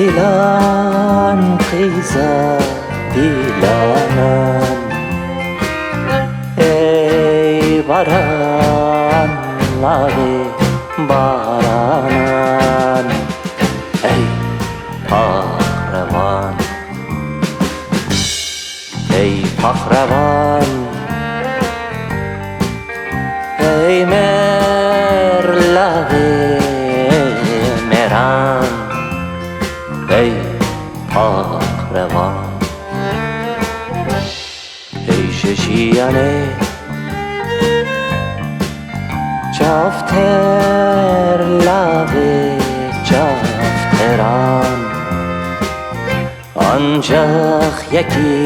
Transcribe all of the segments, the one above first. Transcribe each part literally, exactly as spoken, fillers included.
Dilan qîza dilanan. Ey baran lavê baranan. Ey paqrevan. Ey paqrevan. Ey mêr lavê mêran. Ey paqrevan. Ey ji jiyanê çavtêr lavê çavtêran. Ancax yekî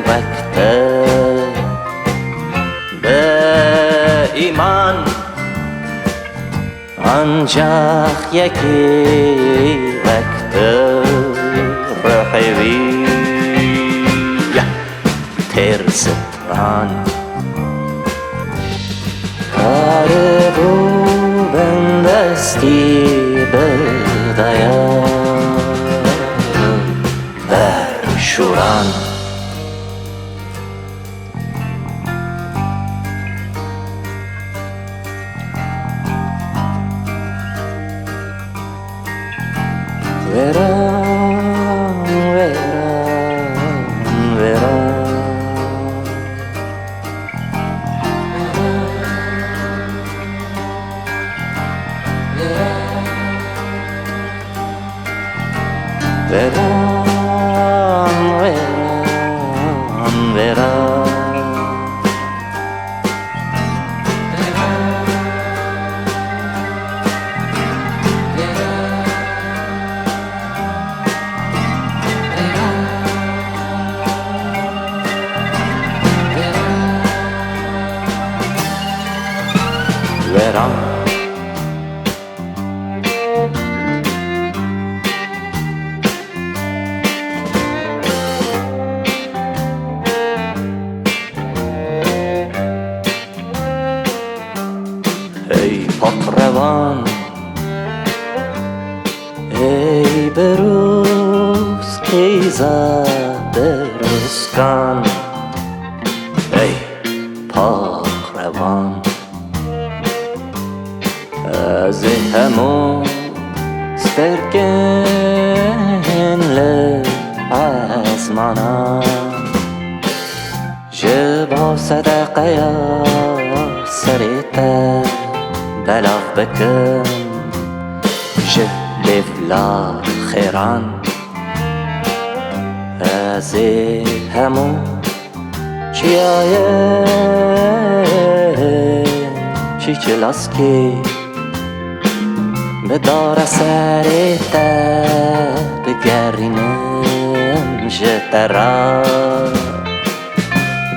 wek te bi îman. Ancax yekî wek tu ruhê wî ya têr stran. Karibû bindestî bidaya ber şûran. Wêran, wêran, wêran. Wêran, wêran, wêran. Wêran. Ey paqrevan, ey birûz qîza birûzkan, ey paqrevan. Ez ê hemû stêrkên li ezmanan ji bo sedeqeya serê te belav bikim ji lêvla xêran. Ez ê hemû çiyayên çîçilaskî bi dara serê te bigerînim ji te re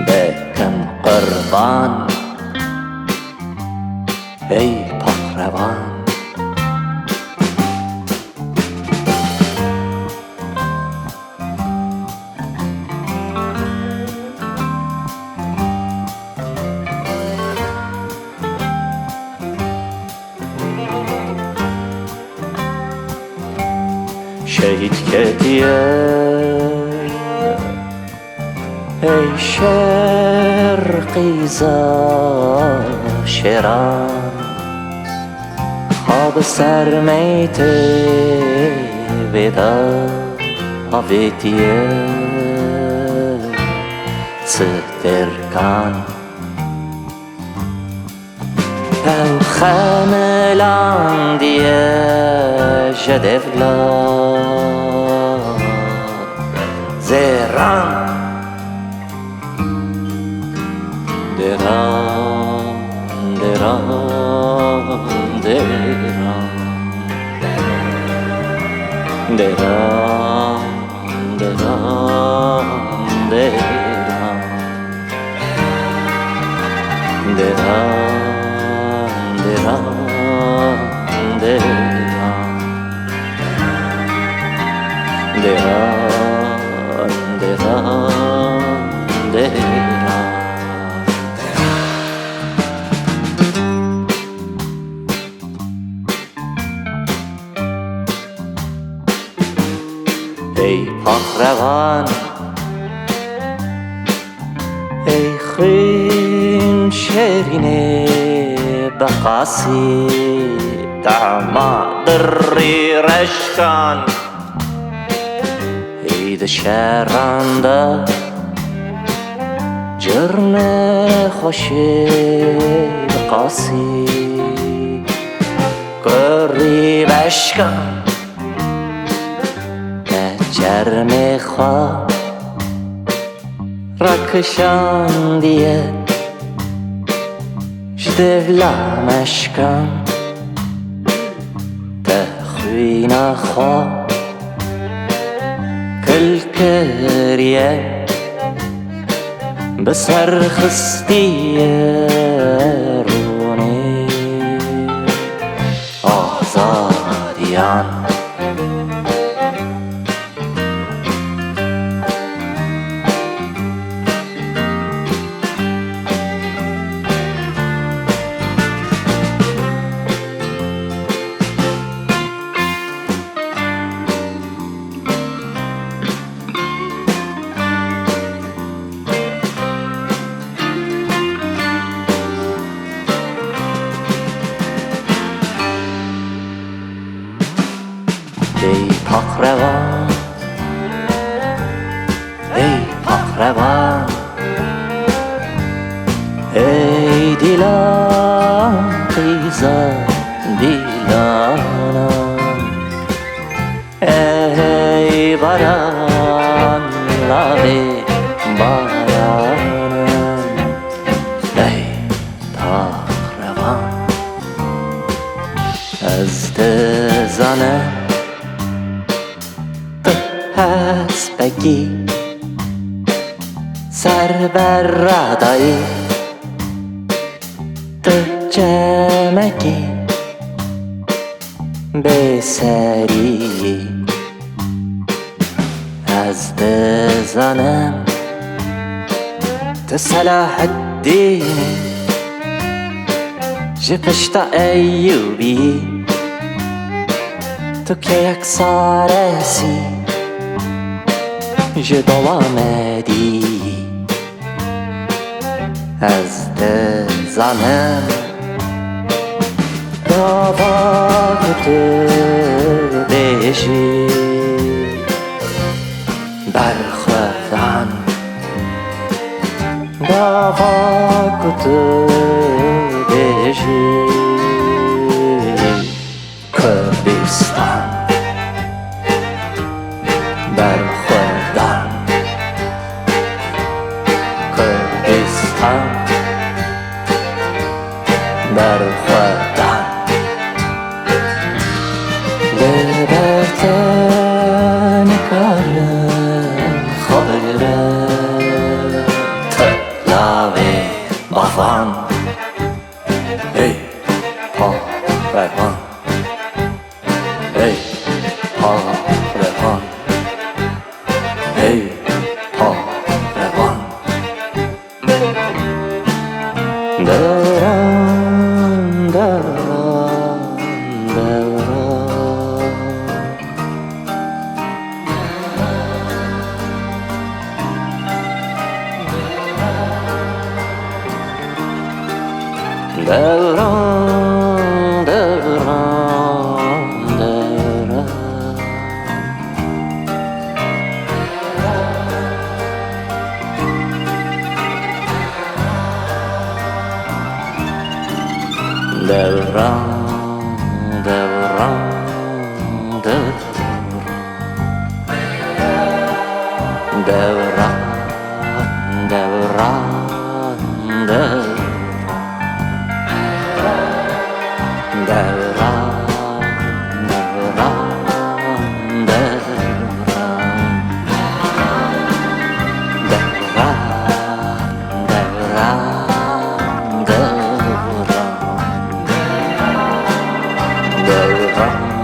bikim qurban. Ey paqrevan. Şehîd ketiye ey şêr qîza şêran. Xwe bi ser meytê vê de avêtiye stêrkan. Ew xemilandiye ji dêvla zêran. Dêran, dêran, dêran. Dêran, dêran, dêran. Dêran, dêran, dêran. Dêran, dêran, dêran. Ey paqrevan, ey xwîn şêrînê beqasî, tehma dirrî reşkan. Ey di şeran de cirnê xweşê beqasî, kurî beşkan. Te çermê xwe rakişandiye ji devla meşkan, te xwîna xwe kil kiriye, bi ser xistiye rûnê azadiyan. Ey paqrevan, ey paqrevan, ey dîlan qîza dîlanan. Ey baran, lavê baranan, ey paqrevan. Ez dizanim tu hespekî ser berra dayî, tu çemekî bêserî. Ez dizanim tu Selaheddîn î ji pişta Eyûbî, tu keyek saresî ji dolamedî. Ez dizanim gava ku tu bêjî berxwedan, gava ku tu bêjî Kurdistan, berxwedan. Kurdistan, berxwedan. Li ber te nikarim xwe bigrim, tu lavê bavan. Hey, paqrevan. Hey, paqrevan. Hey, paqrevan. Dewran, dewran, dewran. Dewran, dewran, dewran. Dewran, dewran, dewran. Dewran, dewran, dewran. Dewran, dewran, dewran. Dewran, dewran, dewran. Dewran,